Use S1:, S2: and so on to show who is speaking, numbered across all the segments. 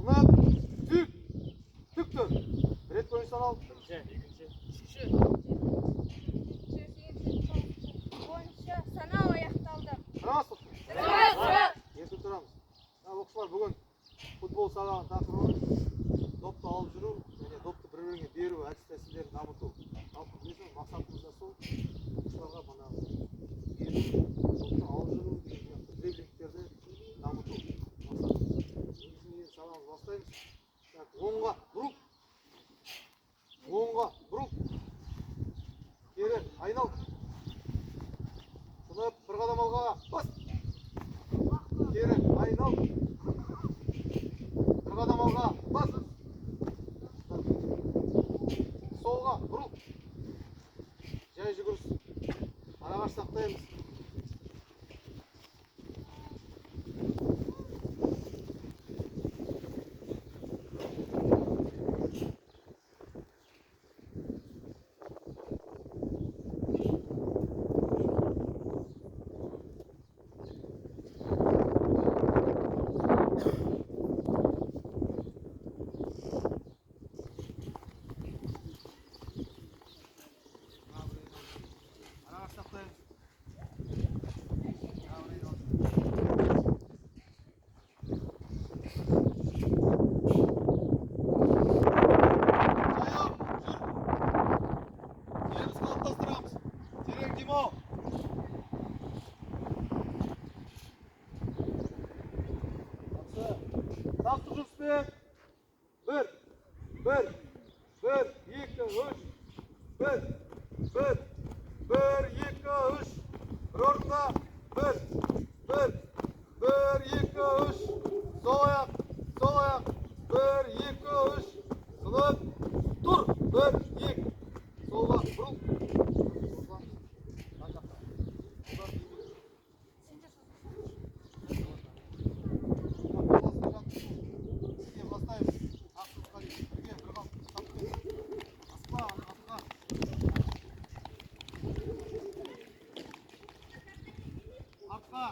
S1: Сынып, түк, түк тұр. Рет бойынша санал.
S2: Бірінші, екінші, үшінші.
S3: Жетінші, сегізінші, тоғызыншы, оныншы санау аяқталды.
S1: Қарамас.
S3: Дұрыс.
S1: Еркін тұрамыз. Оқушылар, бүгін футбол сабағының тақырыбы допты алып жүру және допты бір-біріңе беру әдіс тәсілдерін дамыту. Жалпы білесің, мақсатымыз да сол оқушыларға манағы беру, допты алып жүру деген сияқты дриблингтерді дамыту мақсатымыз. Негізінен сабағымызды бастаймыз. Так, оңға бұрыл. Оңға бұрыл. Кері айнал. Сынып, бір қадам алға бас. Кері айнал. Бір қадам алға бас. Солға бұрыл. Жай жүгіріс. Арағаш сақтаймыз. Арағаш сақтаймыз. Жаяу жүр. Денеміз қалыптастырамыз. Терең демал. Жақсы. Нақты жүріспен. 1, 1, 1, 2, 3, 1, 1, 1, 2, 3. Бір орында. 1, 1, 1, 2, 3. Сол аяқ, сол аяқ. 1, 2, 3. Сынып, тұр. 1, 2. Солға бұрыл. Созыламыз. Жан жаққа. Қолдар тимейді. Бірге бастаймыз. Ақ сызыққа дейін. Бірге, бір қалыпты ұстап. Аспа, артқа. Артқа.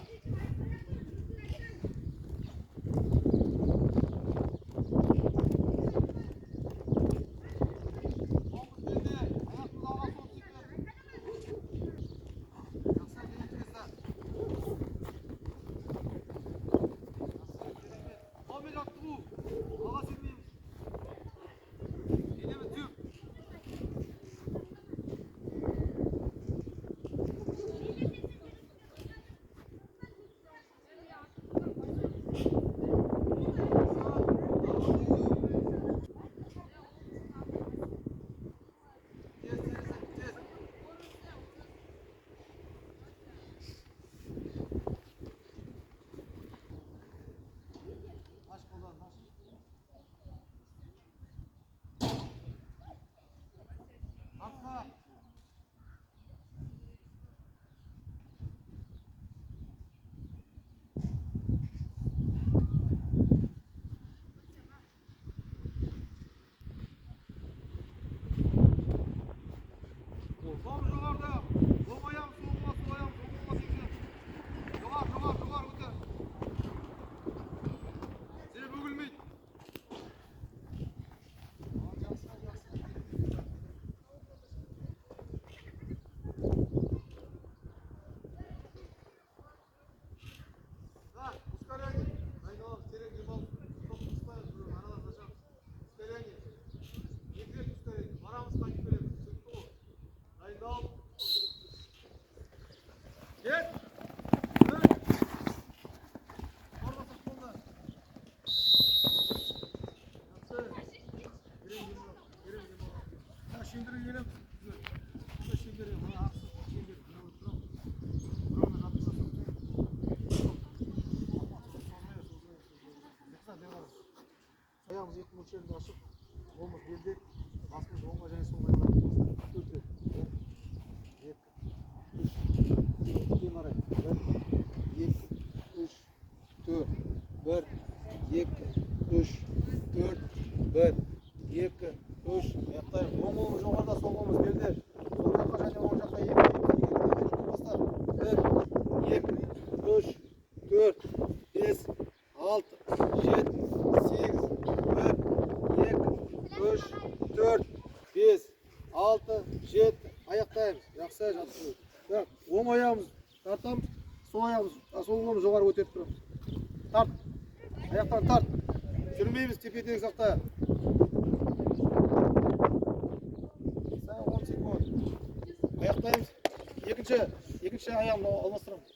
S1: Оң белде, аяғымыз алға солып секіреді. Жақсы, дене тіресі. Жақсы, керемет. Қолмен жаттығу. Алға сермейміз. Денеміз түк. Тез, тез, тез. Аш қолдарын, аш. Артқа. Сол жоғарыда. Оң аяғым солға, сол аяғым оңға секіреді. Жоғары, жоғары, жоғары көтер. Тізе бүгілмейді. Ал, жақсы, жақсы. Так, ускорение. Дайындалып, терең демалып, допты ұстаймыз, бір аралас ашамыз. Ускорение. Екі рет ускорение. Барамыз, қайтып келеміз. Түсінікті ғой. Дайындалып. Кет. Бір. Қорғасақ қолды. Жақсы. Терең демал, терең демал. Так, шеңберге келеміз. Түзу. Мына шеңберге, мына ақсыз шеңбер. Мына тұрамыз. Бір орында жаттығу жасап. Аяғымыз екі мөлшерінде ашып, қолымыз белде, басымыз оңға және солға айналады. Төрт рет. 1, 2, 3, кейін қарай. 1, 2, 3, 4, 1, 2, 3, 4, 1, 2, 3. Аяқтаймыз. Оң қолымыз жоғарыда, сол қолымыз белде. Сол жаққа және оң жаққа екі, екі, екі, бастап. 1, 2, 3, 4, 5, 6, 7, 8, Жақсы, жаттығу. Так, оң аяғымыз тартамыз, сол аяғымыз, сол қолымыз жоғары көтеріп тұрамыз. Тарт. Аяқтан тарт. Жүрмейміз, тепе-теңдік сақта. 10 секунд. Аяқтаймыз. Екінші аяғын алмастырамыз.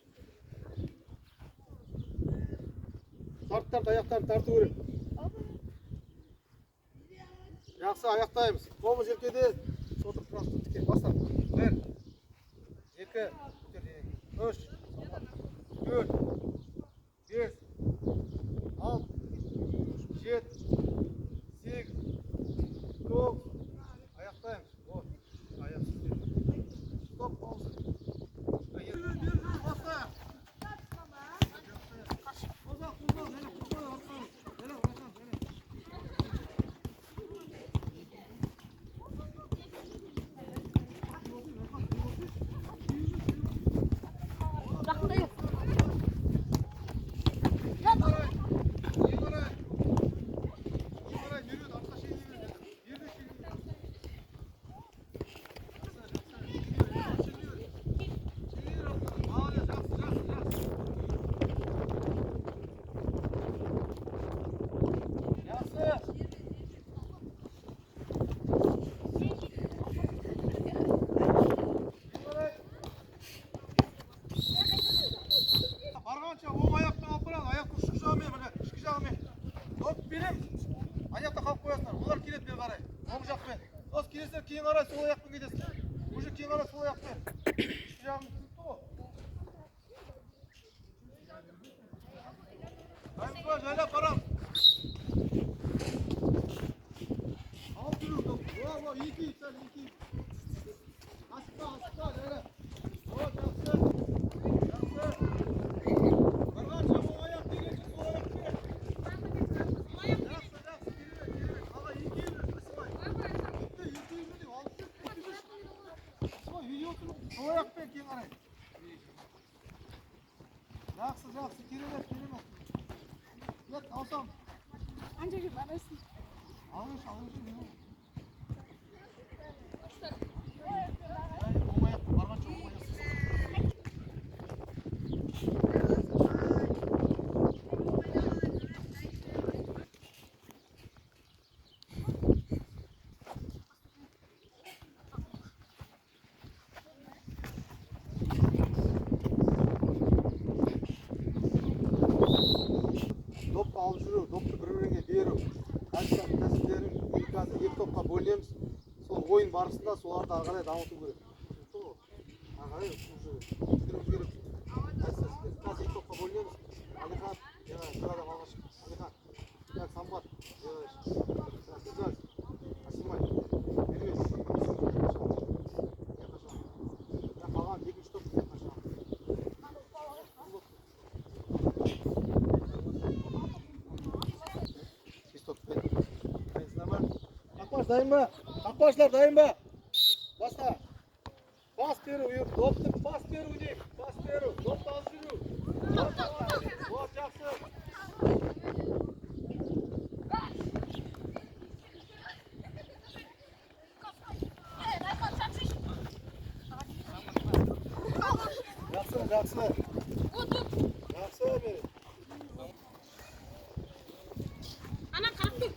S1: Тарт, тарт, аяқтарын тарту керек. Жақсы, аяқтаймыз. Қолымыз желкеде, отырып тұрамыз. Тіке, баста. 1, 2, 3, 4, 5, 6, 7, 8, 9. Аяқтаймыз. Вот. Аяқ. Стоп, пауза. Баста. Қозғал, қозғал, және қозғал, арқаны. Және, арқан, және. Барғанша оң аяқпен алып барамыз, аяқтың ұшқы жағымен, міне ішкі жағымен. Доп береміз, аяқта қалып қоясыңдар. Олар келеді бері қарай, оң жақпен. Сосын келесіңдер кейін қарай сол аяқпен кетесіңдер. Уже кейін қарай сол аяқпен. Ішкі жағын түсінікті ғой. Дайынбыз ба? Жайлап барамыз. Алып жүру, доп. О, екі, сәл екі. Асықпа, асықпа, жайлап. О, жақсы. Жақсы. Барғанша оң аяқ дегенше сол аяқпен. Жақсы, жақсы, керемет, керемет. Аға, екеуі жүр, асықпай. Бітті, екеуі жүр деп, алып жүр, бітті жүр. Асықпай, видео түсіру. Сол аяқпен кейін қарай. Жақсы, жақсы, керемет, керемет. Кет, алсам.
S3: Ана жерге барасың.
S1: Алыңызшы, алыңызшы, не болды? Оң аяқпен, барғанша оң аяқ. Допты алып жүру, допты бір-біріңе беру әдіс тәсілдерін қазір екі топқа бөлеміз. Сол ойын барысында соларды ары қарай дамыту керек. Түсінікті ғой? Ары қарай уже жеткіруіміз керек. Әдіс тәсілдер. Қазір екі топқа бөлінеміз. Алихан, жаңа бір адам алға шық. Алихан, так, Самбат, делаешь. Так, Гүзәл, Асимай, Меруерт, қалған екінші топ қашан. Свисток. Дайынсыңдар ма? Қақпашы дайын ба? Қақпашылар дайын ба? Баста. Пас беру, допты пас беру деймін. Пас беру, допты алып жүру. Вот, жақсы. Жақсы, жақсы. Жақсы, Мерей.
S3: Ана қарап тұр.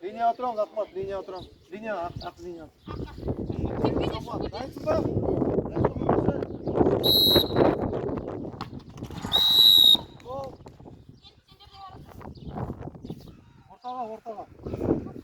S1: Линияға тұрамыз, Ахмат, линияға тұрамыз. Линия, ақ линия. Дайынсың ба? Дайынсың ба?
S3: Ана.